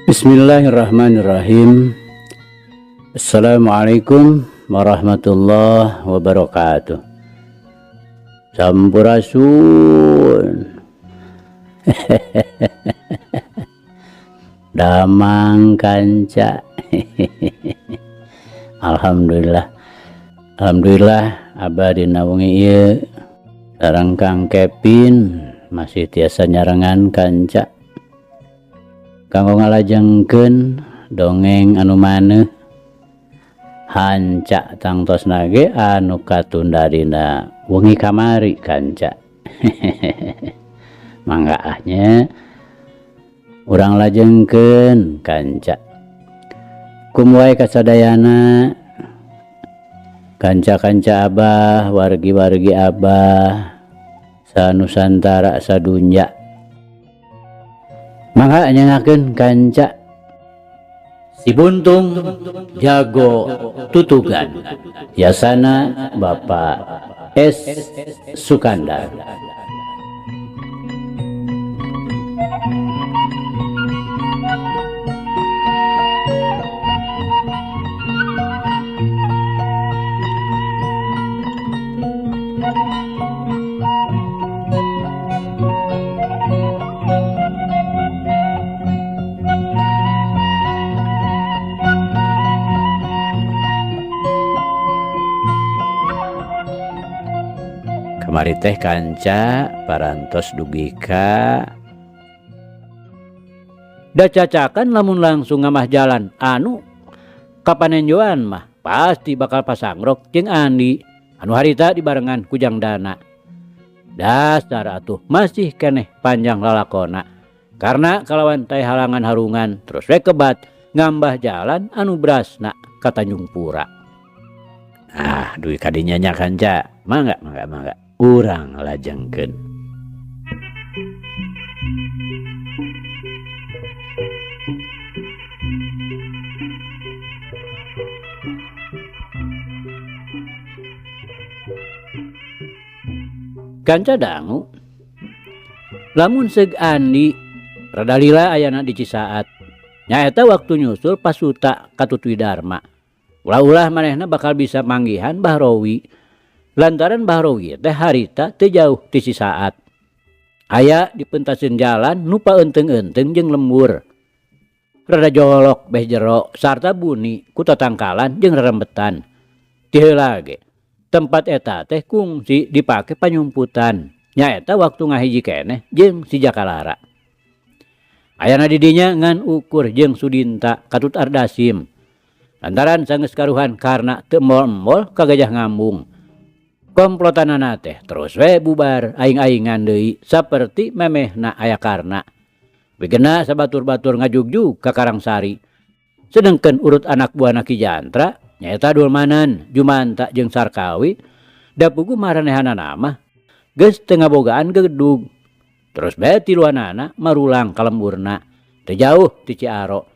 Bismillahirrahmanirrahim. Assalamualaikum warahmatullahi wabarakatuh. Sampurasun. Damang kanca. Alhamdulillah. Alhamdulillah abah dina wengi ieu sareng Kang Kevin masih tiasa nyarengan kanca. Kanggo ngalajengkeun dongeng anu maneuh hanca tangtosna ge anu katunda dina wengi kamari kanca. Mangga ah nya urang lajengkeun kanca. Kum wae kasadayana kanca-kanca abah, wargi-wargi abah sanusantara sadunya. Mangga nyengakeun kanca Si Buntung Jago Tutugan Yasana Bapak S. Sukandar. Kamari teh kanca parantos dugi ka da cacakan lamun langsung ngamah jalan anu kapanenjoan mah pasti bakal pasangrok jeung Andi anu harita dibarengan ku Jang Dana. Dasar atuh masih keneh panjang lalakona karena kalawan teh halangan harungan terus we kebat ngambah jalan anu brasna ka Tanjung Pura. Ah, duit kadinya nya kanca. Mangga, mangga, mangga. Urang lajengkeun. Kanca dangu lamun seug Andi rada lila ayana di Cisaat nyaeta waktu nyusul pasuta ka Tutui Dharma. Ulah-ulah manehna bakal bisa manggihan Bahrowi lantaran Bahrowi teh harita teu jauh ti Cisaat. Aya di pentaseun jalan nu paeunteung-eunteung jeung lembur. Rada jolok beh jero sarta buni ku tatangkalan jeung rerembetan. Ti heula ge tempat eta teh kungsi dipake panyumputan. Nyaeta waktu ngahiji keneh jeung si Jakalara. Ayana di dinya ngan ukur jeung Sudinta katut Ardasim. Lantaran sanggeus karuhan karna teu embol-embol ka Gajah Ngambung. Komplotanana teh terus we bubar aing-aingan deui saperti memehna aya karna. Wigena sabatur-batur ngajugjug ka Karangsari. Sedengkeun urut anak buahna Ki Jantra nyaeta Dulmanan, Jumanta jeung Sarkawi da puguh maranehanana mah geus teu ngabogaan gegedug. Terus bae tiluanana marulang ka lemburna teu jauh ti Ciaro.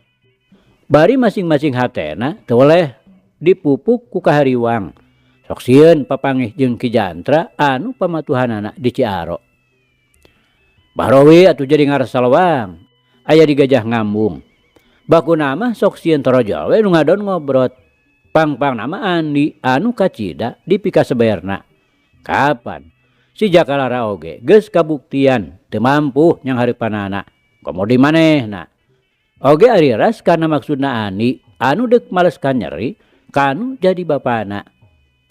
Bari masing-masing hatena teu weleh dipupuk ku kahariwang. Sok sieun papangih jeung Ki Jantra anu pamatuhanana di Ciaro. Bahrowi atuh jadi ngarasa lewang aya di Gajah Ngambung. Bakuna mah sok sieun torojol we nu ngadon ngobrot. Pang-pang nama Andi anu kacida dipikaseberna. Kapan si Jakalara oge geus kabuktian teu mampu nyanghareupanana. Komo di manehna. Oge ari ras karena maksudna Andi anu deuk maleskan nyeri kanu jadi bapana.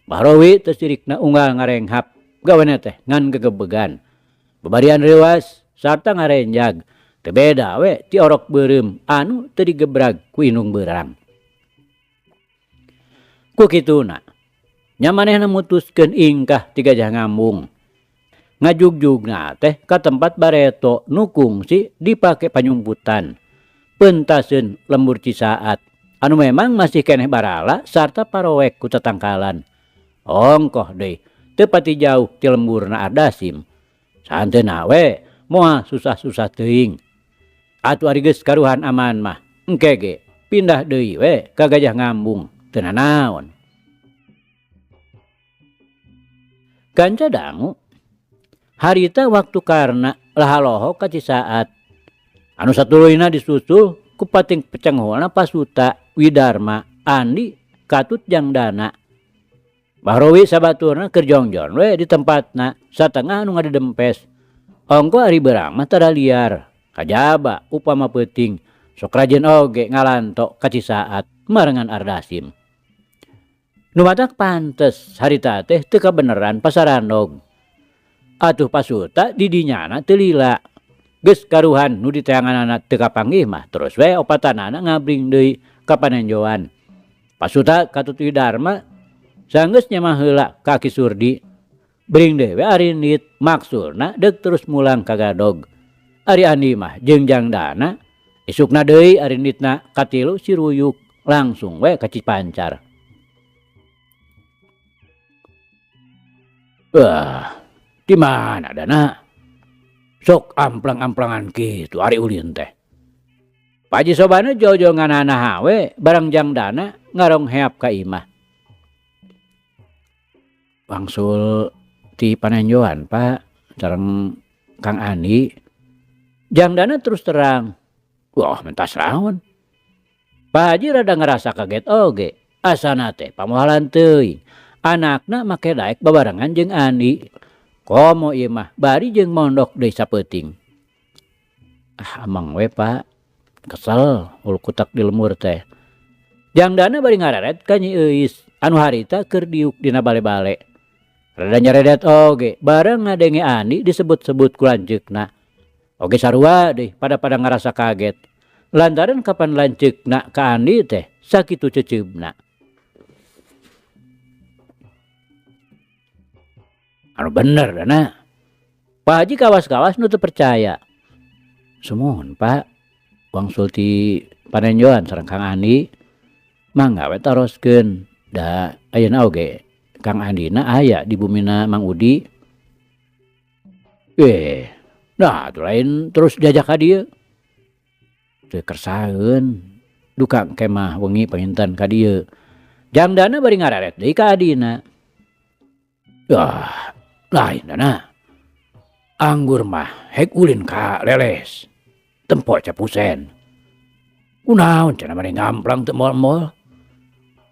Bahrowi teu sirikna unggal ngarenghap gawena teh ngan gegebegan. Babarian reuas sarta ngarenjag teu beda we ti orok beureum anu teu digebrag ku indung beurang. Ku kituna nya manehna mutuskeun ingkah ti Gajah Ngambung. Ngajugjugna teh ka tempat bareto nu kungsi dipake panyumputan. Pentaseun lembur Cisaat anu memang masih keneh barala sarta paroek ku tatangkalan. Ongkoh deui teu pati jauh ti lemburna Ardasim. Sahanteuna we moal susah-susah teuing. Atuh ari geus karuhan aman mah engke ge pindah deui we ka Gajah Ngambung teu nanaon. Kanca dangu harita waktu karna lahalohok ka Cisaat anu satuluyna disusul ku pating pecenghulna Pasuta, Widarma, Andi, katut jang Dana. Bahrowi sabaturna keur jongjon we di tempatna satengah anu ngadedempes. Ongko ari beurang mah tara liar. Kajaba upama peuting sok rajin oge ngalanto ka Cisaat marengan Ardasim. Nu matak pantes harita teh teu kabeneran pasarandog. Atuh Pasuta di dinyana teu lila. Geus karuhan nu diteanganana teu kapanggih mah terus we opatanana ngabring deui ka panenjoan. Pasuta katut Widarma sanggeus nyamah heula ka Ki Surdi. Bring deui we arindit maksudna deuk terus mulang ka Gadog. Ari Andi mah jeung Jang Dana isukna deui arinditna katilu si Ruyuk langsung we ka Cipancar. Wah, di mana Dana? Sok amplang-amplangan kitu ari ulin teh. Pak Haji Sobana jojo nganana we barang Jang Dana ngarong heap ka imah. Wangsul ti panenjoan Pak sareng Kang Andi. Jang Dana terus terang. Wah, mentas raon. Pak Haji rada ngerasa kaget oge. Asana teh pamohalan teuing. Anakna make daek babarengan jeung Andi. Komo ieu mah bari jeung mondok deui sapeuting. Ah, amang we Pak. Kesel ulu kutak di lemur teh. Jang Dana bari ngareret ka Nyi Euis anu harita keur diuk dina bale-bale. Rada nyaredet oge bareng ngadenge Andi disebut-sebut ku lanceukna. Oge sarua deui pada-pada ngarasa kaget. Lantaran kapan lanceukna ka Andi teh sakitu ceceubna. Anu bener Dana. Pak Haji kawas-kawas nu teu percaya. Sumuhun Pak, wangsul ti panenjoan sareng Kang Andi mangga we taroskeun. Da ayeuna oge Kang Andina aya di bumina Mang Udi. Nah atuh lain terus diajak ka dieu. Teu kersaeun duka kemah wengi panginten ka dieu. Jang Dana bari ngareret deui ka adina. Wah, lain Dana. Anggur mah hek ulin ka leles. Tempo capusen. Kunaon cenah maneh ngamplang teu moal-moal.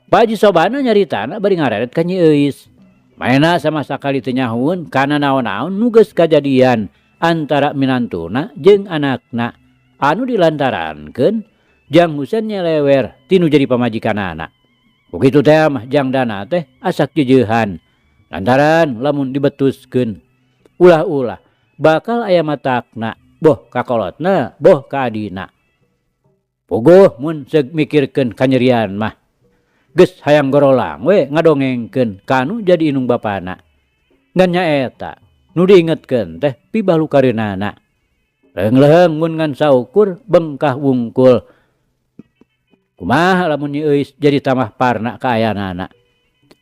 Pak Haji Sobana nyaritana bari ngareret ka Nyi Euis. Manehna sama sakali teu nyahueun kana naon-naon nu geus kajadian antara minantuna jeung anakna anu dilantarankeun Jang Husen nyelewer tinu jadi pamajikanana. Ku kitu teh mah Jang Dana teh asak jeujehan lantaran lamun dibetuskeun ulah-ulah bakal aya matakna boh ka kolotna boh ka adina. Puguh mun seug mikirkeun kanyerian mah geus hayang gorolang we ngadongengkeun kanu jadi inung bapana. Ngan nyaeta nu diingetkeun teh pibalukareunana. Leung-leung mun ngan saukur bengkah wungkul. Kumaha lamun Nyi Euis jadi tambah parna kaayanana.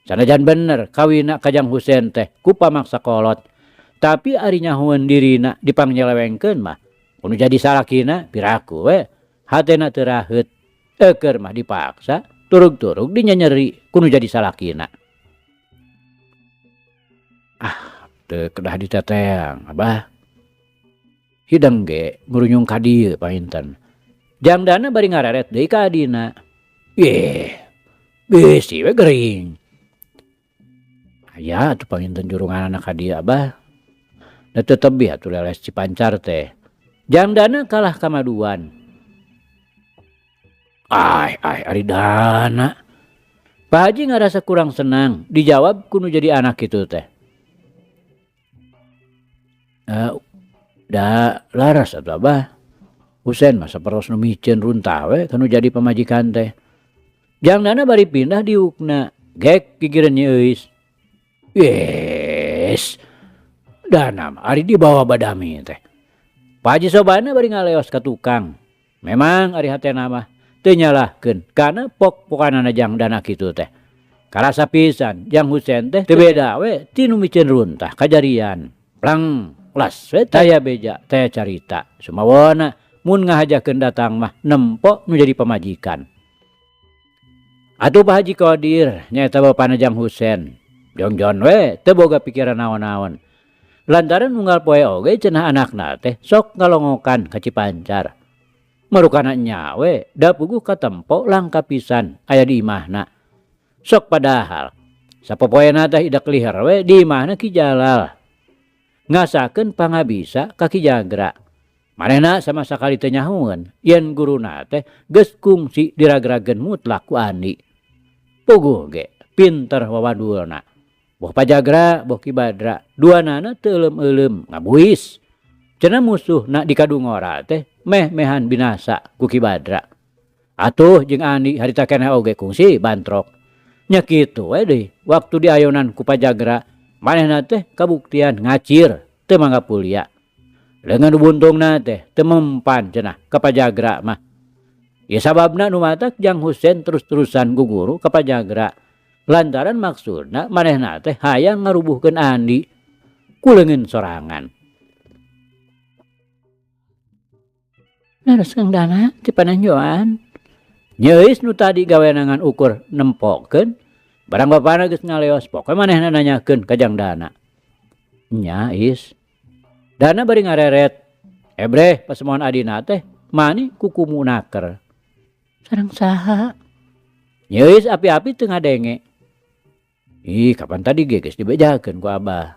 Sanajan bener kawina ka Jang Husen teh ku pamaksa kolot. Tapi ari nyahueun dirina dipangnyelewengkeun mah kudu jadi salakina piraku we hatena teu raheut. Eukeun mah dipaksa turug-turug dinyanyeri kudu jadi salakina. Ah, teu kedah diteteang abah. Hideng ge ngurunyung ka dieu panginten. Jang Dana bari ngareret deui ka adina. Ih, bisi we gering. Aya atuh panginten jurunganana ka dieu abah. Da teu tebih atuh leles Cipancar teh. Jang Dana kalah kamaduan. Ai, ai, ari Dana. Pak Haji ngarasa kurang senang dijawab ku nu jadi anak kitu teh. Da laras atuh abah. Husen mah sapertos nu miceun runtah we kanu jadi pamajikan teh. Jang Dana bari pindah diukna, gek gigireun Nyi Euis. Yes. Dana mah ari dibawa badami teh. Pak Haji Sobana bari ngaleos ka tukang. Memang ari hatena mah teu nyalahkeun kana pok-pokanana Jang Dana kitu teh. Karasa pisan Jang Husen teh teu beda we ti nu miceun runtah kajarian. Plang las we taya beja taya carita. Sumawona mun ngahajakeun datang mah nempo nu jadi pamajikan. Atuh Pak Haji Kodir nyaeta bapana Jang Husen. Jongjon we teu boga pikiran naon-naon. Lantaran unggal poe oge cenah anakna teh sok ngalongokan ka Cipancar. Marukana nya we da puguh katempo langka pisan aya di imahna. Sok padahal sapopoena teh idak liher we di imahna Ki Jalal. Ngasakeun pangabisa ka Ki Jagra. Manehna sama sakali teu nyahueun yen guruna teh geus kungsi diragrageun mutlak ku Andi. Puguh ge pinter wawadulna. Boh Pajagra boh Ki Badra duanana teu euleum-euleum ngabuis. Cenah musuhna di Kadungora teh meh-mehan binasa ku Ki Badra. Atuh jeung Andi harita keneh oge kungsi bantrok. Nya kitu we deui waktu diayonan ku Pajagra manehna teh kabuktian ngacir teu mangga pulia. Leungeun nu buntungna teh teu mempan cenah ka Pajagra mah. Ieu sababna nu matak Jang Husen terus-terusan guguru ka Pajagra. Lantaran maksudna manehna teh hayang ngarubuhkeun Andi ku leungeun sorangan. Leres Kang Dana ti pananjoan. Nyeuis nu tadi gawena ngan ukur nempokeun barang bapana geus ngaleos pokoe manehna nanyakeun ka Jang Dana. Nya is. Dana bari ngareret. Ebreh pasemohan adina teh mani kukumu naker. Sareng saha? Nyeuis api-api teu ngadenge. Ih, kapan tadi ge geus dibejakeun ku abah.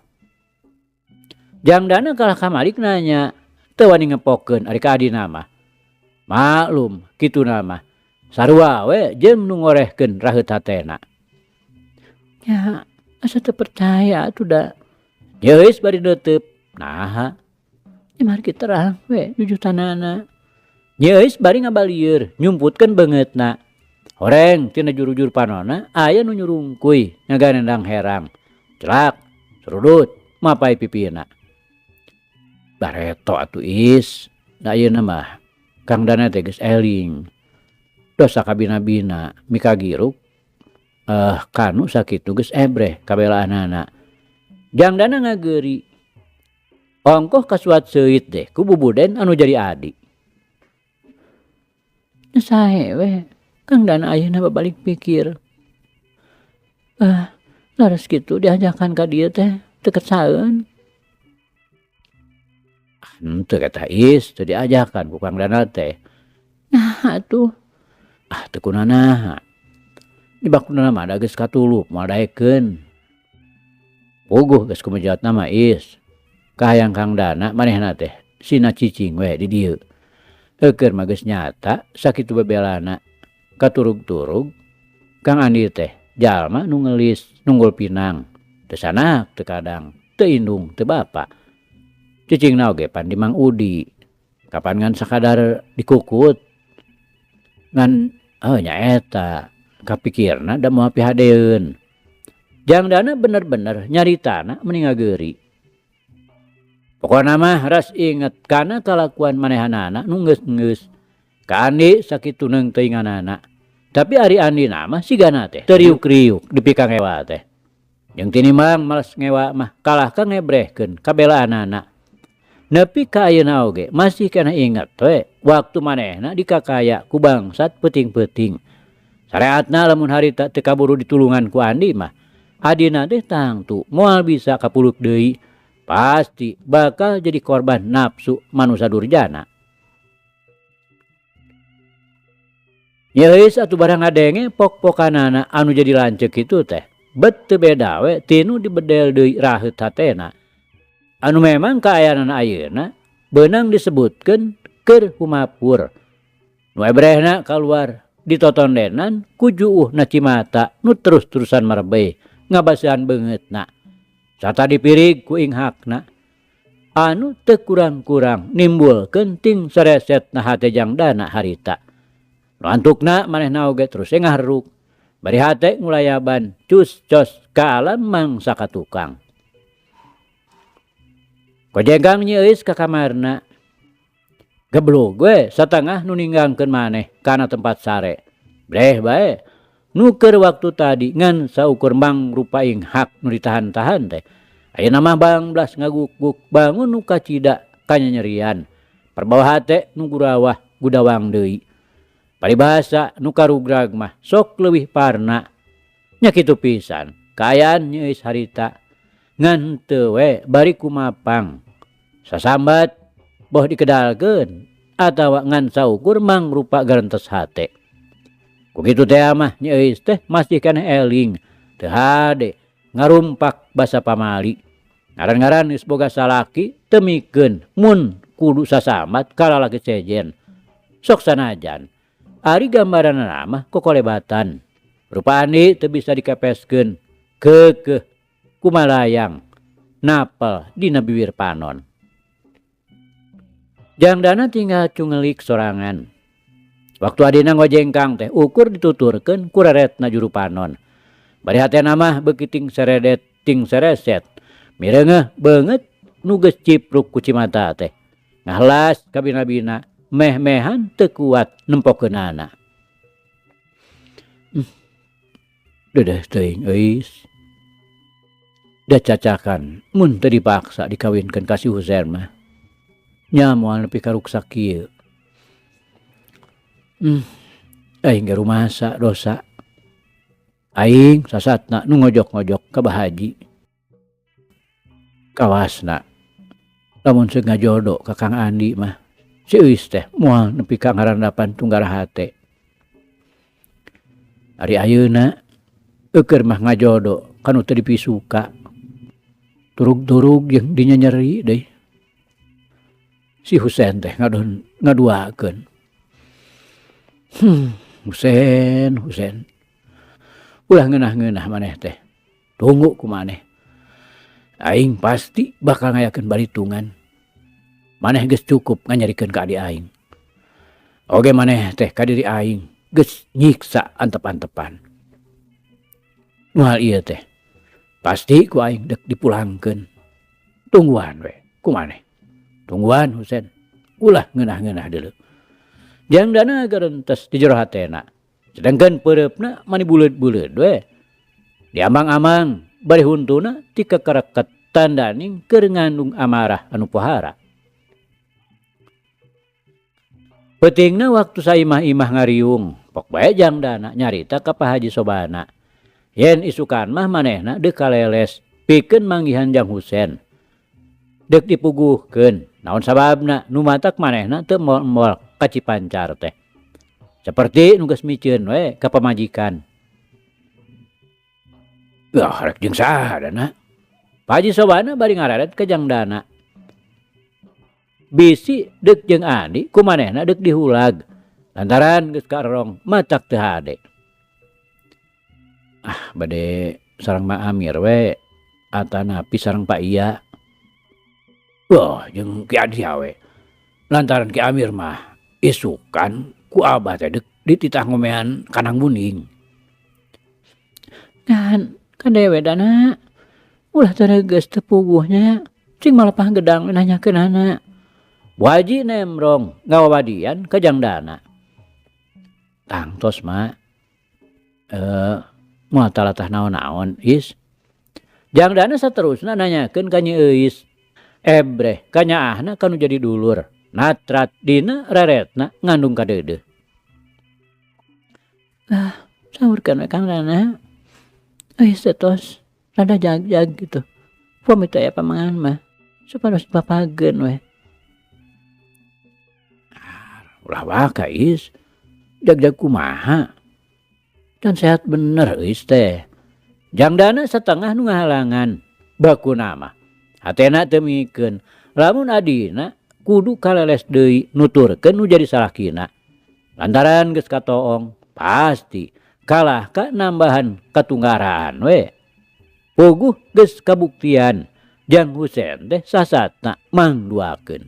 Jang Dana kalah kamalik nanya, teu wani ngepokeun ari ka adina mah. Maklum, kituna mah. Sarua we jeung nu ngorehkeun raheut hatena. Nya, asa teu percaya atuh da. Nyeuis bari neuteub. Naha? Nya margi terang we jujutanana. Nyeuis bari ngabalieur nyumputkeun beungeutna. Horeng tina jurujur panona aya nu nyurungkuy ngaganendang herang. Celak, surudut, mapai pipina. Bareto atuh is, da ayeuna mah Kang Dana teh geus eling. Dosa kabina-bina mikagiruk kanu sakitu geus ebreh kabelaanana. Jang Dana ngageuri. Ongkoh kasuat seuit deh ku bubuden anu jadi adi. Nya sae we Kang Dana ayeuna babalik pikir. Laras kitu diajakan ka dieu teh teu kersaeun. Henteu eta is, teu diajakan ku Kang Dana teh. Naha atuh? Ah teu kunanaha. Di bakuna mah da geus katulup moal daekeun. Puguh geus kumejatna mah is. Kahayang Kang Dana manehna teh sina cicing we di dieu. Eukeun mah geus nyata sakitu bebelana. Katurug-turug Kang Andi teh jalma nu ngelis nunggul pinang. Teu sanak teu kadang, teu indung teu bapa. Cicingna oge pan di Mang Udi. Kapan ngan sakadar dikukut. Ngan heuh nyaeta kapikirna da moal pihadeun. Jang Dana bener-bener nyaritana meni ngageuri. Pokona mah ras inget kana kalakuan manehanana nu geus-geus. Ka Andi sakitu neung teuinganana. Tapi ari Andi na mah sigana teh teu riuk-riuk dipi ka ngewa teh. Jeung tinimbang males ngewa mah kalah ka ngebrehkeun kabelaanana. Nepi ka ayeuna oge masih keneh inget we waktu manehna dikakaya ku bangsat peuting-peuting. Sareatna lamun harita teu kaburu ditulungan ku Andi mah, adina teh tangtu moal bisa kapuluk deui. Pasti bakal jadi korban nafsu manusa durjana. Nyeuis atuh barang ngadenge pok-pokanana anu jadi lanceuk kitu teh. Bet teu beda we tinu dibedel deui raheut hatena. Anu memang kaayaanana ayeuna beunang disebutkeun keur humapur. Nu ebrehna kaluar ditotondenan ku juuhna cimata nu terus-terusan marebeh ngabaseuhan beungeutna. Sarta dipirig ku inghakna anu teu kurang-kurang nimbulkeun ting saresetna hate Jang Dana harita. Nu antukna manehna oge terus we ngaharuk bari hate ngulayaban cus cos ka alam mangsa ka tukang. Kojengkang nyeuis ka kamarna. Geblug we satengah nu ninggangkeun maneh kana tempat sare. Breh bae nu keur waktu tadi ngan saukur mangrupa inghak nu ditahan-tahan teh. Ayeuna mah banglas ngaguk-guk bangun nu kacida kanyanyerian. Perbawa hate nu gurawah gudawang deui. Paribasa nu karugrag mah sok leuwih parna. Nya kitu pisan kaayaan nyeuis harita. Ngan teu we bari kumapang. Sasambat boh dikedalkeun atawa ngan saukur mangrupa garentes hate. Ku kitu tea mah Nyi Euis teh masih keneh eling, teu hade ngarumpak basa pamali. Ngaran-ngaran geus boga salaki teu mikeun mun kudu sasambat ka lalaki sejen. Sok sanajan ari gambaranana mah kokolebatan. Rupa Andi teu bisa dikepeskeun, keukeuh kumalayang napel dina biwir panon. Jangdana tinggal cungelik sorangan. Waktu adina ngojengkang teh ukur dituturkeun ku reretna juru panon. Bari hatena mah beuki ting seredet ting sereset. Mireungeuh beungeut nu geus cipruk ku cimata teh. Ngahelas kabina-bina meh-mehan teu kuat nempokeunana. Deudeuh teuing euis. Da cacakan mun teu dipaksa dikawinkeun ka si Husen mah. Nya moal nepi ka ruksak kieu. Aing ge rumasa dosa. Aing sasatna nu ngojok-ngojok ka Bah Haji. Kawasna lamun seug ngajodo ka Kang Andi mah si Euis teh moal nepi ka ngarandapan tunggara hate. Ari ayeuna eukeun mah ngajodo ka nu teu dipisuka. Turug-turug jeung dinyenyeri deui. Si Husen teh ngadon ngaduakeun. Husen, Husen. Ulah ngeunah-ngeunah maneh teh. Tunggu ku maneh. Aing pasti bakal ngayakeun baritungan. Maneh geus cukup nganyerikeun ka adi aing. Oge maneh teh ka diri aing geus nyiksa antep-antepan. Nu hal ieu teh pasti ku aing deuk dipulangkeun. Tungguan we ku maneh. Tungguan Husen. Ulah ngeunah-ngeunah deuleu. Jangdana garentes di jero hatena. Sedangkan peureupna mani buleud-buleud we. Diamang-amang bari huntuna ti kekereket tandaning keur ngandung amarah anu pohara. Peutingna waktu saimah-imah ngariung, pok bae jangdana nyarita ka Pak Haji Sobana. Yen isukan mah manehna deuk kaleles pikeun manggihan Jang Husen. Deuk dipuguhkeun, naon sababna nu matak manehna teu mol-mol ka Cipancar teh. Saperti nu geus miceun we ka pamajikan. Wah, rek jeung saha dana? Pak Haji Sobana bari ngareret ka Jangdana. Bisi deuk jeung Andi ku manehna deuk dihulag. Lantaran geus karorong matak teu hade. Ah, bade sareng Mak Amir we atanapi sareng Pak Iya. Wah, jeung Ki Adi we. Lantaran Ki Amir mah isukan ku abah teh deuk dititah ngomean kanang buning. Kan kadewe dana ulah teu reugeuh teu puguhnya cing malepah gedang nanyakeunana. Bu Haji nemrong ngawawadian ka Jangdana. Tangtos mak moal talatah naon-naon is. Jangdana saterusna nanyakeun ka Nyi Euis. Ebreh kanyaahna kanu jadi dulur. Natrat dina reretna ngandung kadeudeuh. Ah, saurkeun we Kang Dana. Euis teh tos rada jag-jag gitu. Upami teu aya pamangan mah supados dipapageun we. Ulah waka Is. Jag-jag kumaha? Can sehat bener Euis teh. Jangdana satengah nu ngahalangan. Bakuna mah hatena teu mikeun. Lamun adina kudu kaleles deui nuturkeun nu jadi salakina. Lantaran geus katoong pasti kalah ka nambahan katunggaraan we. Puguh geus kabuktian Jang Husen teh sasatna mangduakeun.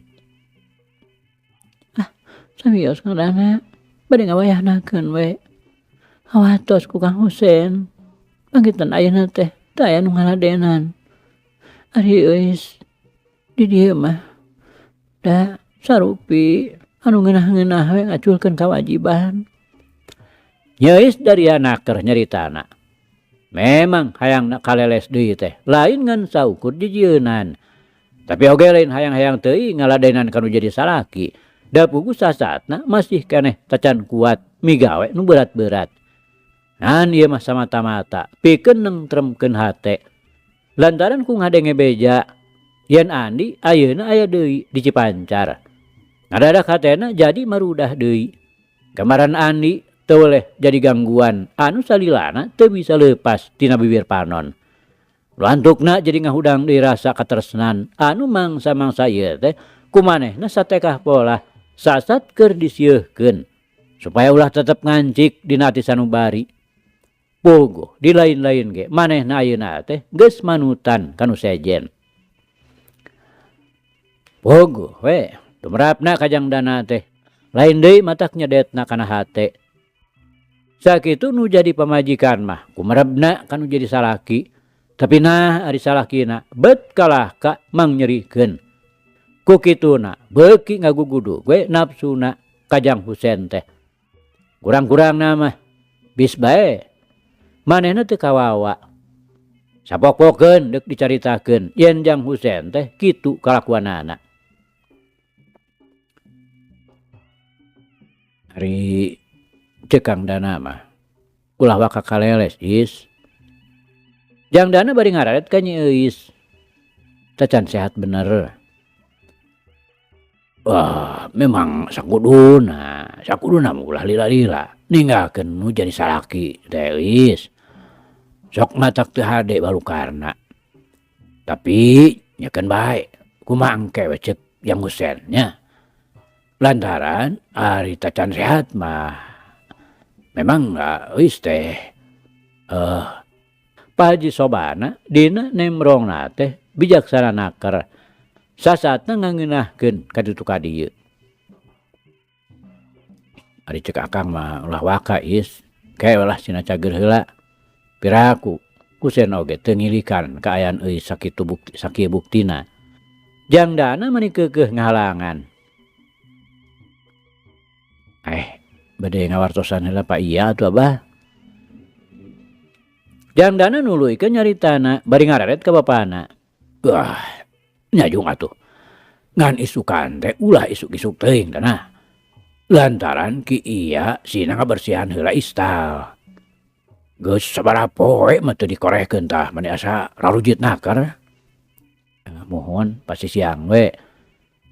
Ah, samios Kang Dana bade ngawayahnakeun we. Hawatos ku Kang Husen. Panggitan ayeuna teh teu aya nu ngaladenan. Ari euis di dieu mah da sarupi anu ngeunah-ngeunah we ngaculkeun kawajiban. Nyi Euis daria naker nyaritana. Memang hayangna kaleles deui teh lain ngan saukur jijieunan. Tapi oge lain hayang-hayang teuing ngaladenan kanu jadi salaki. Da puguh sasatna masih keneh tacan kuat migawe nu berat-berat. Ngan ieu mah samata-mata pikeun nengtremkeun hate. Lantaran ku ngadenge beja yen Andi ayeuna aya deui di Cipancar. Ngadadak hatena jadi marudah deui. Gambaran Andi teu weleh jadi gangguan anu salilana teu bisa leupas tina bibir panon. Lantukna jadi ngahudang deui rasa katresnan anu mangsa-mangsa ieu teh kumanehna satekah polah sasat keur disieukkeun supaya ulah tetep ngancik dina ati sanubari. Puguh di lain-lain ge manehna ayeuna teh geus manutan kanu sejen. Puguh we tumerapna kajang dana teh lain deui matak nyedetna kana hate. Sakitu nu jadi pamajikan mah kumerebna kanu jadi salaki. Tapi nah ari salakina bet kalah ka mangnyerikeun. Ku kituna beuki ngagugudug we nafsuna kajang Husen teh. Kurang-kurangna mah bis bae manehna teu kawawa. Sapok-pokeun deuk dicaritakeun yen Jang Husen teh kitu kalakuanana. Ari ceuk Kang Dana mah ulah waka kaleles is. Jang Dana bari ngararet ka Nyi Euis. Tacan sehat bener. Wah, memang sakuduna, sakuduna mah ulah lila-lila ninggalkeun nu jadi salaki teh Euis. Sok matak teu hade balukarna. Tapi nyekeun bae kumaha engke we ceuk Jang Husen nya. Lantaran ari tacan sehat mah memang Euis teh Pak Haji Sobana dina nemrongna teh bijaksana naker. Sasatna ngangeunahkeun ka ditu ka dieu. Ari ceuk akang mah ulah waka is, ke lah sina cager heula. Piraku Husen oge teu ngilikan kaayaan euy sakitu bukti, sakieu buktina. Jang Dana mani keukeuh ngahalangan. Bade ngawartosan heula Pak Iya atuh Abah. Jang Dana nuluykeun nyaritana bari ngareret ka bapana. Wah, nyajung atuh. Ngan isukan teh ulah isuk-isuk teuing tanah. Lantaran ki iya sina ngabersihan heula istal. Geus sabaraha poe mah teu dikorehkeun tah mani asa rarujit naker. Mohon pasti siang we.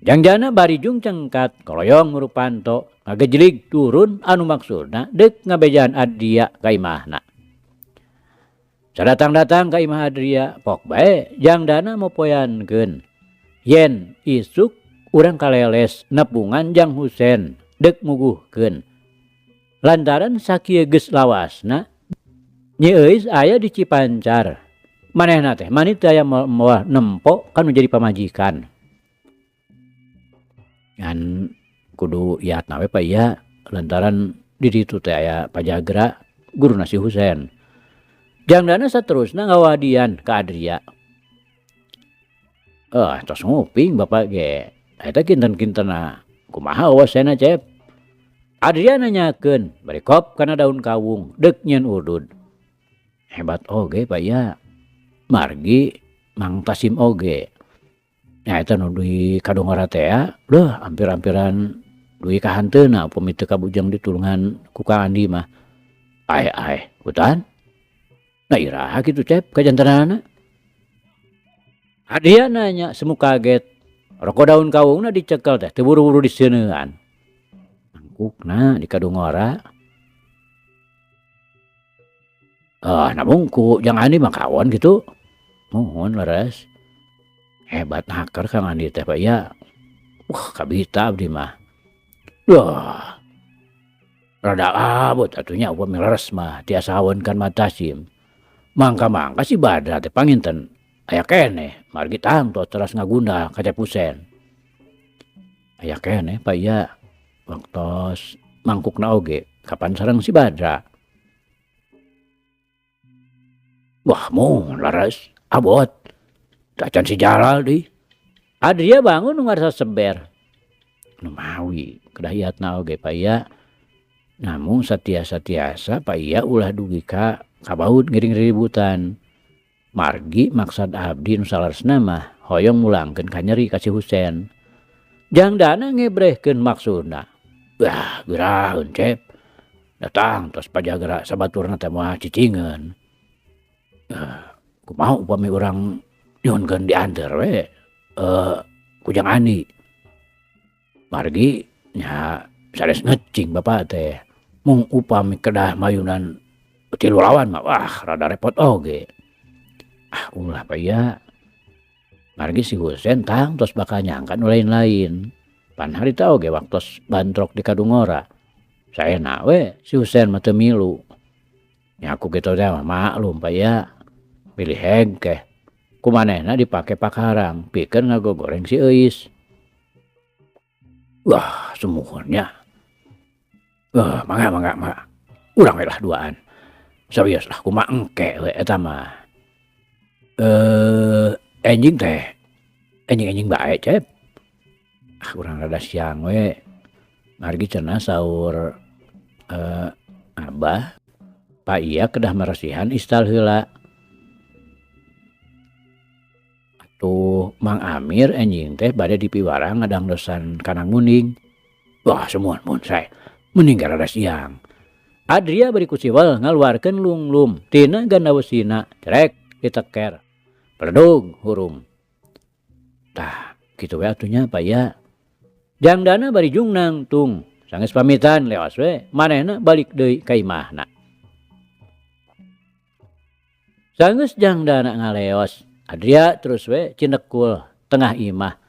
Jang Dana bari jung cengkat koloyong ngurupanto ngagejlig turun anu maksudna deuk ngabejaan Adria ka imahna. Sadatang-datang ka imah Adria pok bae Jang Dana mopoyankeun yen isuk urang kaleles nepungan Jang Husen deuk muguhkeun. Lantaran sakieu geus lawasna Nyi Euis aya di Cipancar. Manehna teh mani teu aya moal nempo kanu jadi pamajikan. Ngan kudu iatna we Pak Iya lantaran di ditu teh aya pajagra guruna si Husen. Jang Dana saterusna ngawadian ka Adria. Tos nguping bapak ge. Eta kinten-kintenna kumaha wosena Cep? Adria nanyakeun bari kop kana daun kawung deuk nyieun udud. Hebat oge Pak Iya. Margi Mang Tasim oge. Nya eta nu dugi kadongora tea, leuh hampir-hampiran dugi ka hanteuna upami teu kabujeng ditulungan ku Kang Andi mah. Ae-ae hutan. Nah iraha kitu Cep kajantenanana. Adria nanya semu kaget. Roko daun kawungna dicekel teh teu buru-buru diseuneuan. Mangkukna di kadungora. Namun ku Jang Andi mah kawon gitu. Mohon leres. Hebat naker Kang Andi teh Pak ya. Wah kabita abdi mah. Wah. Rada abot atunya upami leres mah tiasa aweun kan matasim. Mangka-mangka si Badra teh panginten aya keneh margi tangtos teras ngagunda ka Cep Husen. Aya keneh Pak ya. Waktos mangkukna oge kapan sareng si Badra. Wah mun leres abot. Tacan si Jalal deui. Adria bangun nu ngarasa seber. Nu mawi kedah iatna oge Pak Iya. Namung satiasa-tiasa Pak Iya ulah dugi ka kabaud ngiring riributan. Margi maksad abdi nu saleresna mah hoyong mulangkeun ka nyeri ka si Husen. Jang Dana ngebrehkeun maksudna. Wah, geraheun Cep. Datang tos pajagra sabaturna teh moal cicingeun. Kumaha upami urang nyuhunkeun dianteur we ku Jang Andi. Margi nya sanes ngecing bapa teh. Mung upami kedah mayunan tilu lawan mah wah rada repot oge. Ah ulah pa iya. Margi si Husen tangtos bakal nyangka nu lain-lain. Pan harita oge waktos bantrok di Kadungora. Saena we si Husen mah teu milu. Nya ku kitu teh mah maklum pa iya. Bilih hengkeh. Ku manehna dipake pakarang pikeun ngagogoreng si Euis. Wah, sumuhun nya. Wah, mangga mangga mangga. Urang we lah duaan. Serius lah kumaha engke we eta mah. Enjing teh. Enjing-enjing bae, Cep. Ah, urang rada siang we. Margi cenah saur Abah, Pak Iya kedah meresihan istal heula. Tuh Mang Amir enjing teh bade dipiwarang ngadangdosan kana nguning. Wah, sumuhun mun sae. Mending rada siang. Adria bari ku siwel ngaluarkeun lunglum tina gandawesina cerek diteker. Perdug hurung. Tah, kitu we atuh nya Pak Iya. Jangdana bari jungnang tung. Sanggeus pamitan leos we manehna balik deui ka imahna. Sanggeus jangdana ngaleos, Adria terus we cinekul tengah imah.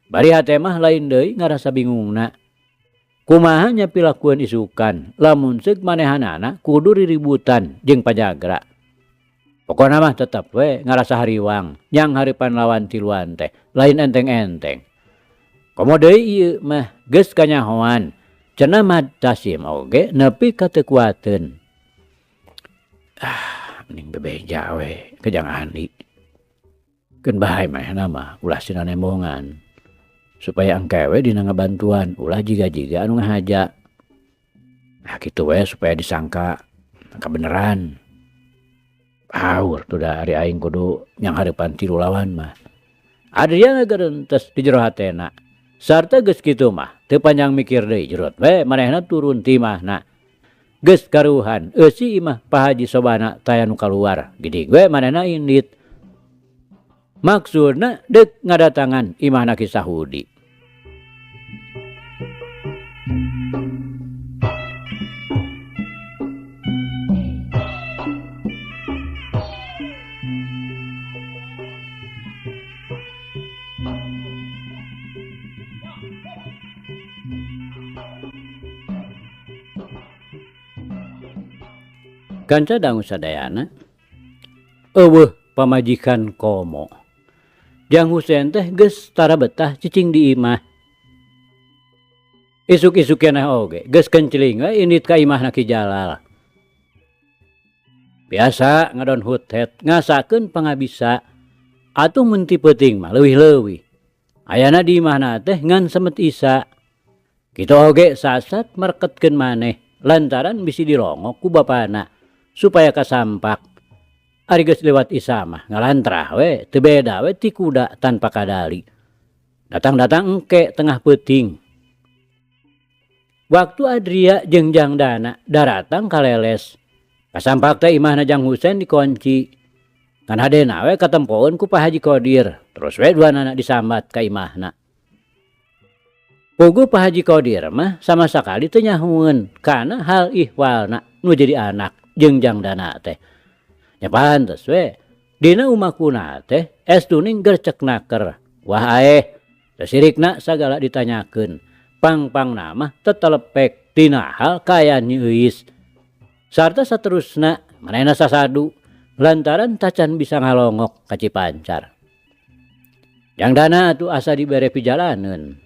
Bari hate mah lain deui ngarasa bingungna. Kumaha nya pilakueun isukan lamun seug manehanana kudu riributan jeung pajagra. Pokona mah tetep we ngarasa hariwang nyang hareupan lawan tiluan teh lain enteng-enteng. Komo deui ieu mah geus kanyahoan cenah Mad Tasim oge nepi ka teu kuateun. Ah, mending bebeja we ka Jang Andi. Keun bae manehna mah ulah sina nembongan. Supaya engke we dina ngabantuan ulah jiga-jiga anu ngahaja. Nah kitu we supaya disangka kabeneran. Haur tuh da ari aing kudu nyang hareupan tilu lawan mah. Adria ngagerentes di jero hatena. Sarta geus kitu mah teu panjang mikir deui jerot we manehna turun ti imahna. Geus karuhan eusi imah Pak Haji Sobana taya nu kaluar. Gidig we manehna indit. Maksudna deuk ngadatangan imahna Ki Sahudi. Kanca dangu sadayana eueuh pamajikan komo. Jang Husen teh geus tara betah cicing di imah. Isuk-isuk keneh oge geus kenceling we indit ka imahna Ki Jalal. Biasa ngadon hutet ngasakeun pangabisa atuh mun ti peuting mah leuwih-leuwih. Ayana di imahna teh ngan semet isa. Kitu oge sasat mereketkeun maneh lantaran bisi dilongok ku bapana supaya kasampak. Ari geus lewat isa mah ngalantrah we teu beda we ti kuda tanpa kadali. Datang-datang engke tengah peuting. Waktu Adria jeung Jang Dana daratang kaleles. Kasampak teh imahna Jang Husen dikunci. Ngan hadena we katempoeun ku Pak Haji Kodir. Terus we duanana disambat ka imahna. Puguh Pak Haji Kodir mah sama sakali teu nyahueun kana hal ihwalna nu jadi anak jeung Jang Dana teh. Nya pantes we dina umakuna teh es tuning gercek naker. Wah aeh sirikna sagala ditanyakeun. Pang-pangna mah tetelepek tina hal kaya Nyi Euis. Sarta saterusna manehna sasadu lantaran tacan bisa ngalongok ka Cipancar. Jang Dana atuh asa dibere pijalaneun.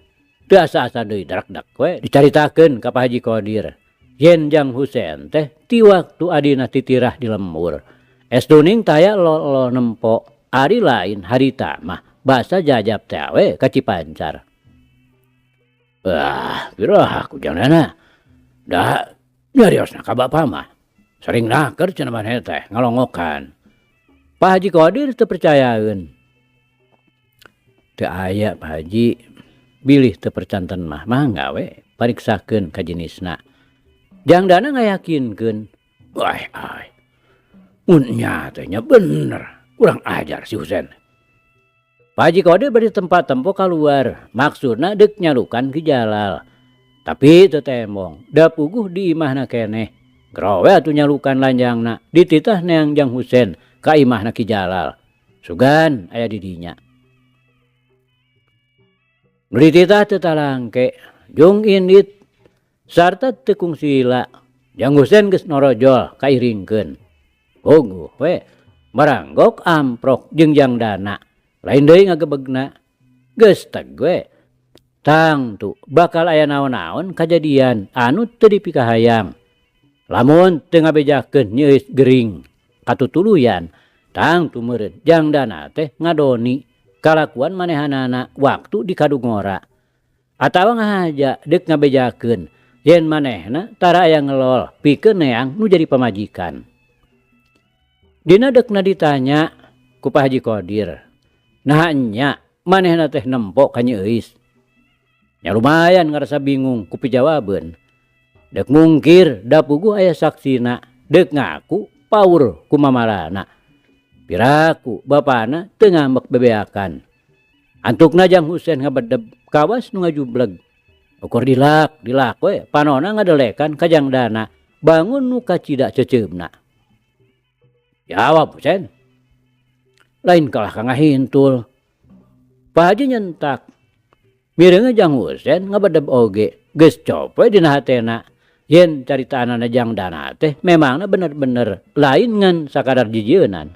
Teu asa-asa deui drekdek we dicaritakeun ka Pak Haji Kodir. Yen Jang Husen teh ti waktu adina titirah di lembur. Es tuning taya lo-lo nempo ari lain harita mah basa jajab teh we ka Cipancar. Wah, piraha ku Jang Dana. Da nyariosna ka bapa mah. Sering naker cenah maneh teh ngalongokan. Pak Haji Kodir teu percayaeun. Teu aya Pak Haji bilih teu percanten mah mangga we pariksakeun ka jenisna. Jang Dana ngayakinkeun. Wah, ai. Mun nya teh nya bener, kurang ajar si Husen. Pak Haji Kodir bari tempat tempo kaluar, maksudna deuk nyalukan Ki Jalal. Tapi teu tembong, da puguh di imahna keneh. Gero we atuh nyalukan lanjangna, dititah neang Jang Husen ka imahna Ki Jalal. Sugan aya di dinya. Nu dititah teu talangke, jung indit sarta teu kungsila. Jang Husen geus norojol kairingkeun. Puguh we, maranggok amprok jeung Jang Dana. Lain deui ngagebegna. Geus teg we. Tangtu bakal aya naon-naon kajadian anu teu dipikahayang. Lamun teu ngabejakeun Nyi Euis gering katutuluyan, tangtu meureun Jang Dana teh ngadoni kalakuan manehanana waktu di Kadungora. Atawa ngahaja deuk ngabejakeun yen manehna tara aya ngelol pikeun neang nu jadi pamajikan. Dina deukna ditanya ku Pak Haji Kodir, naha nya manehna teh nempo ka Nyi Euis. Nya lumayan ngarasa bingung ku pijawabeun. Deuk mungkir da puguh aya saksina, deuk ngaku paur ku mamalana. Piraku bapana teu ngambek bebeakan. Antukna Jang Husen ngabedeb kawas nu ngajubleg. Ukur dilak, dilak we panona ngadelekan ka Jang Dana, bangun nu kacida ceceubna. Jawab Husen. Lain kalah ka ngahintul. Pak Haji nyentak. Mireungeun Jang Husen ngabedeb oge, geus cop we dina hatena. Yen caritaanana Jang Dana teh memangna bener-bener lain ngan sakadar jijieunan.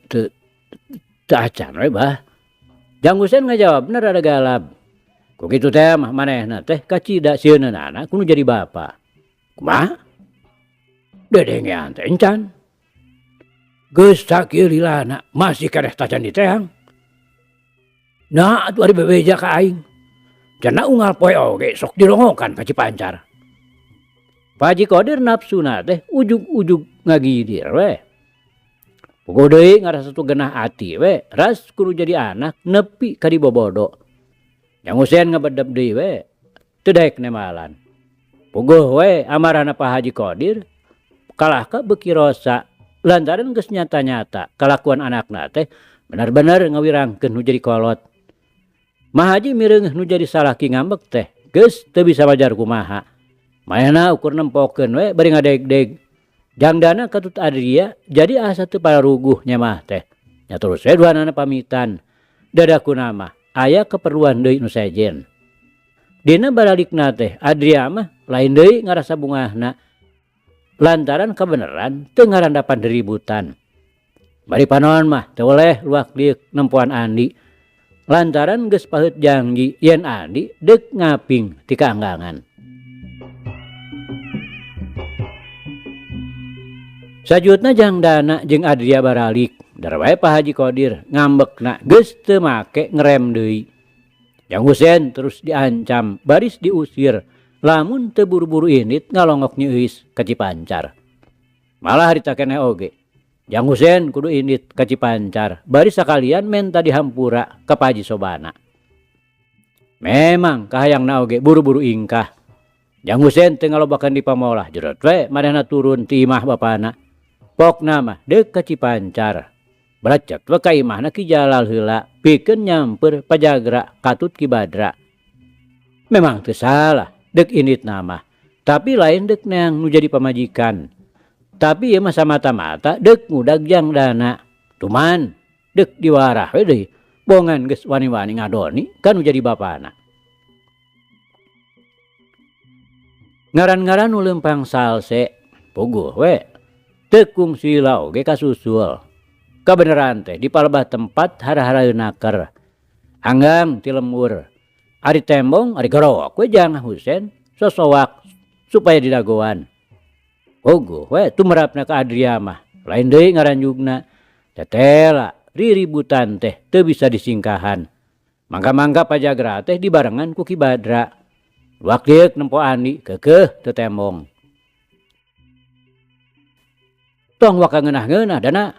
Teu acan we bah. Jang Husen ngajawabna rada galab. Ku kitu teh mah manehna teh kacida sieunana ku nu jadi bapa. Kumaha? Dedengean teh encan. Geus sakieu lilana masih keneh tacan diteang. Nah atuh ari bebeja ka aing. Cenah unggal poe oge sok dilongokan ka Cipancar. Pak Haji Kodir nafsuna teh ujug-ujug ngagidir we. Puguh deui ngarasa tu genah ati we, ras kudu jadi anak nepi ka dibobodo. Jang Husen ngabedeb deui we, teu daek nemalan. Puguh we amarahna Pak Haji Kodir kalahka beuki rosa lantaran geus nyata-nyata kalakuan anakna teh bener-bener ngawirangkeun nu jadi kolot. Mahaji mireungeuh nu jadi salaki ngambek teh geus teu bisa majar kumaha. Manehna ukur nempokeun we bari ngadegdeg. Jang Dana katut Adria jadi asa teu pararuguh nyamah teh. Nya terus we duanana pamitan. Dadakuna mah aya keperluan deui nu sejen. Dina baralikna teh Adria mah lain deui ngarasa bungahna. Lantaran kabeneran teu ngarandapan ributan. Bari panon mah teu weleh luak liuk nempoan Andi. Lantaran geus paheut janji yen Andi deuk ngaping ti kaanggangan. Sajutna Jang Dana jeung Adria baralik, dar wae Pak Haji Kodir ngambekna geus teu make ngerem deui. Jang Husen terus diancam baris diusir lamun teu buru-buru indit ngalongok Nyi Euis ka Cipancar. Malah harita keneh oge. Jang Husen kudu indit ka Cipancar baris sakalian menta dihampura ka Pak Haji Sobana. Memang kahayangna oge buru-buru ingkah. Jang Husen teu ngalobakeun di pamolah jerot we manehna turun ti imah bapana. Pokna mah deuk ka Cipancar. Belecet we ka imahna Ki Jalal heula pikeun nyamper pajagra katut Ki Badra. Memang teu salah deuk inditna mah, tapi lain deuk neang nu jadi pamajikan. Tapi ieu mah samata-mata deuk ngudag Jang Dana. Tuman deuk diwarah we deui, bongan geus wani-wani ngadoni ka nu jadi bapana. Ngaran-ngaran nu leumpang salse, puguh we. Teu kungsila oge kasusul. Kabeneran teh di palebah tempat hara-haraeun naker. Anggang ti lembur. Ari tembong ari gorowok we Jang Husen sosoak supaya didagoan. Puguh we tumerapna ka Adria mah. Lain deui ngaranjugna. Tetela riributan teh teu bisa disingkahan. Mangga-mangga pajagra teh dibarengan ku Ki Badra. Luak lieuk nempo Andi keukeuh teu tembong. Tong waka ngeunah-ngeunah dana.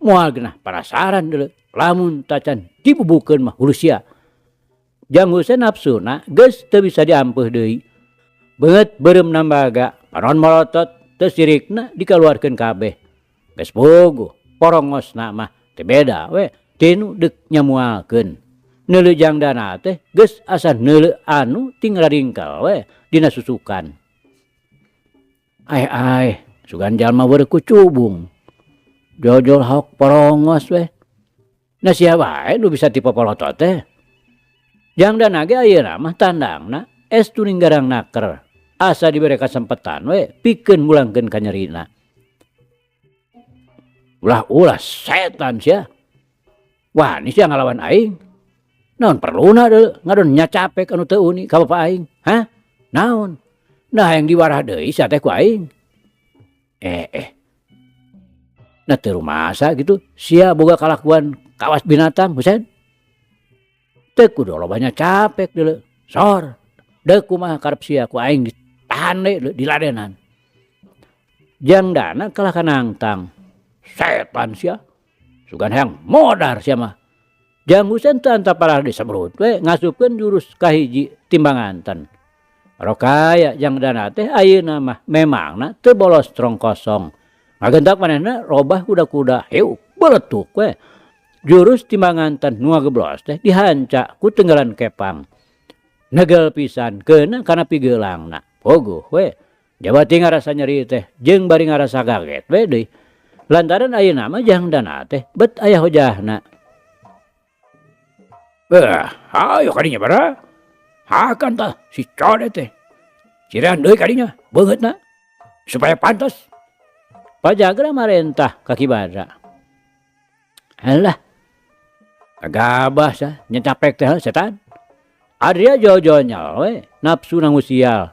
Moal genah parasaran deuleu. Lamun tacan dibubukeun mah hulu sia. Jang Husen nafsuna geus teu bisa diampeuh deui. Beungeut beureum nambaga, panon molotot teu sirikna dikaluarkeun kabeh. Geus puguh. Porongosna mah teu beda we tinu deuk nyamualkeun. Neuleu jangdana teh geus asa neuleu anu ting raringkel we dina susukan. Ai-ai, sugan jalma weureuh kucubung. Jojol haok porongos we. Na sia wae nu bisa tipopolotot teh. Jangdana ge ayeuna mah tandangna estu ninggarang naker. Asa dibere kasempetan we pikeun mulangkeun kanyerina. Ulah-ulah setan sia. Wani sia ngalawan aing. Naon perluna deui ngadon nyacapek anu teu uni ka bapa aing? Hah? Naon? Nah hayang diwarah deui sia teh ku aing. Nah teu rumasa gitu sia boga kalakuan kawas binatang Husen. Teu kudu loba nyacapek deuleu. Sor. Deuk kumaha karep sia ku aing ditahan deui diladenan. Jangdana kalah kanangtang. Setan sia. Sugan hayang modar sia mah. Jang Husen teu antaparah disebrut we ngasupkeun jurus kahiji timbanganten. Rokaya jangdana teh ayeuna mah memangna teu bolos strong kosong. Ngagentak manehna robah kuda-kuda hiu beletuk we. Jurus timbanganten nu ngageblos teh dihanca ku tenggelan kepang. Negel pisan keuna kana pigeulangna. Pogoh we. Jabati ngarasa nyeri teh jeung bari ngarasa kaget we deui. Lantaran ayeuna mah jangdana teh bet aya hojahna. Ayo kadinya bara. Hakan tah si code teh. Cirian deui kadinya beungeutna supaya pantas. Pajagra marentah ka Ki Badra. Alah. Gabah sah nyecapek teh setan. Adria jojo nyal we nafsu nangusial.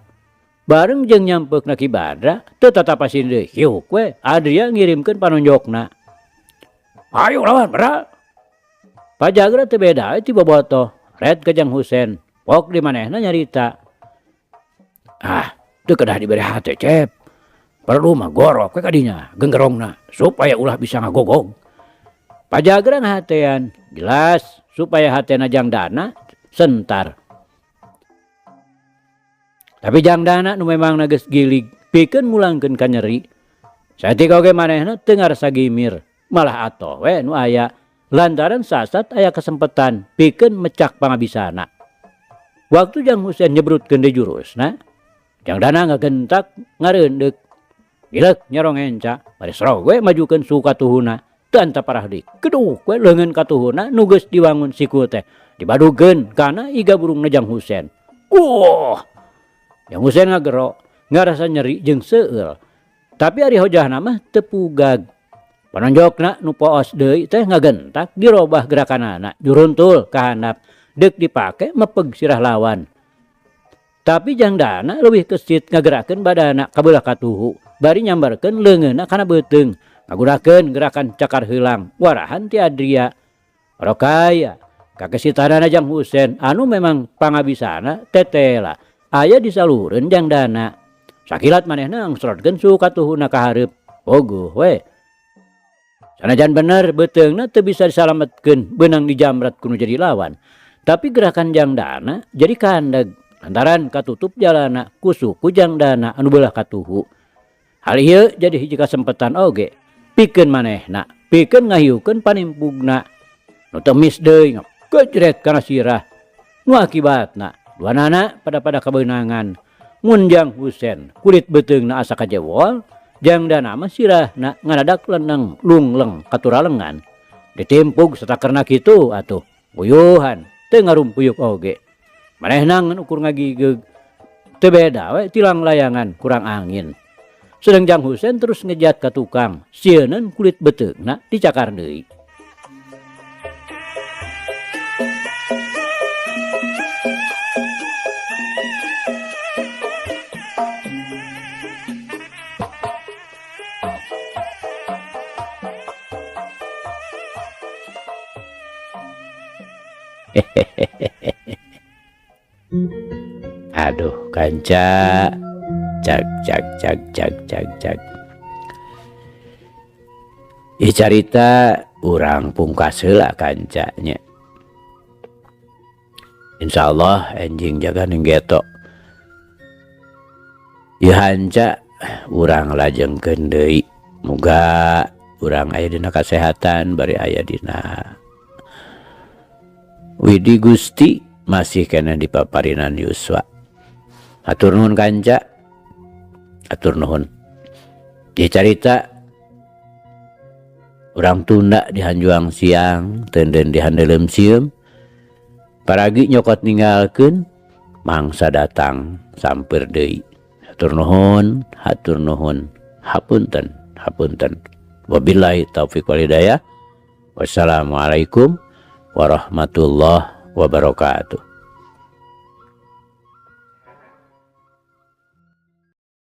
Bareng jeung nyampeukna Ki Badra teu tatapasin deui hiuk we Adria ngirimkeun panonjokna. Ayo lawan Badra. Pajagra teu beda we ti bobotoh red ka Jang Husen. Pok di manehna nyarita. Ah, teu kedah dibere hate cep. Perlu mah gorok we kadinya genggerongna supaya ulah bisa ngagogog. Pajagra ngahatean jelas supaya hatena Jang Dana sentar. Tapi Jang Dana nu memangna geus gilig pikeun mulangkeun ka nyeri. Saeutik oge manehna teu ngarasa gimir, malah atoh we nu aya lantaran sasat aya kasempetan pikeun mecak pangabisana. Waktu Jang Husen nyebrutkeun deui jurusna, Jang Dana ngagentak ngareundeuk. Gilek nyerong enca, bari serog we majukeun suhu katuhuna. Teu antaparah deui. Keduk we leungeun katuhuna nu geus diwangun siku teh. Dibadugeun kana iga burungna Jang Husen. Jang Husen ngagero, ngarasa nyeri jeung seueul. Tapi ari hojahna mah teu pugag. Panonjokna nu poos deui teh ngagentak dirobah gerakanana juruntul ka handap deuk dipake mepeg sirah lawan. Tapi Jang Dana leuwih kesit ngagerakeun badana ka beulah katuhu, bari nyambarkeun leungeunna kana beuteung, ngagunakeun gerakan cakar heulang warahan ti Adria. Rokaya kakesitanana Jang Husen anu memang pangabisana tetela aya disaluhureun Jang Dana. Sakilat manehna ngsorotkeun suhu katuhuna ka hareup. Pogoh we. Sanajan bener beuteungna teu bisa disalametkeun beunang dijamret ku nu jadi lawan. Tapi gerakan Jang Dana jadi kandeg lantaran katutup jalana ku suku Jang Dana anu beulah katuhu. Hal ieu jadi hiji kasempetan oge pikeun manehna, pikeun ngahiukeun panimpugna. Nu teu mis deui ngagejret kana sirah. Nu akibatna duanana pada-pada kabeunangan. Mun Jang Husen kulit beuteungna asa kajewol, Jang Dana mah sirahna ngadadak leneng lungleng katuralengan. Ditimpug satakerna kitu atuh uyuhan teu ngarumpuyuk oge. Manehna ngan ukur ngagigeug teu beda we tilang layangan kurang angin. Sedang Jang Husen terus ngejat ka tukang, sieuneun kulit beuteungna dicakar deui. Aduh kanca, cak cak cak cak cak cak. Ih carita urang pungkas heula kancanya. Insyaallah enjing jaga ning geto. Ieu hanca urang lajengkeun deui. Muga Urang aya dina kasehatan, bari aya dina Widi Gusti, masih keneh di paparinan yuswa. Hatur nuhun kanca, hatur nuhun. Di carita urang tunda di hanjuang siang, tenden di handeuleum sieum, paragi nyokot ninggalkeun, mangsa datang sampeur deui. Hatur nuhun, hatur nuhun, hapunten, hapunten. Wabillahi taufik wal hidayah. Wassalamualaikum warahmatullahi wabarakatuh.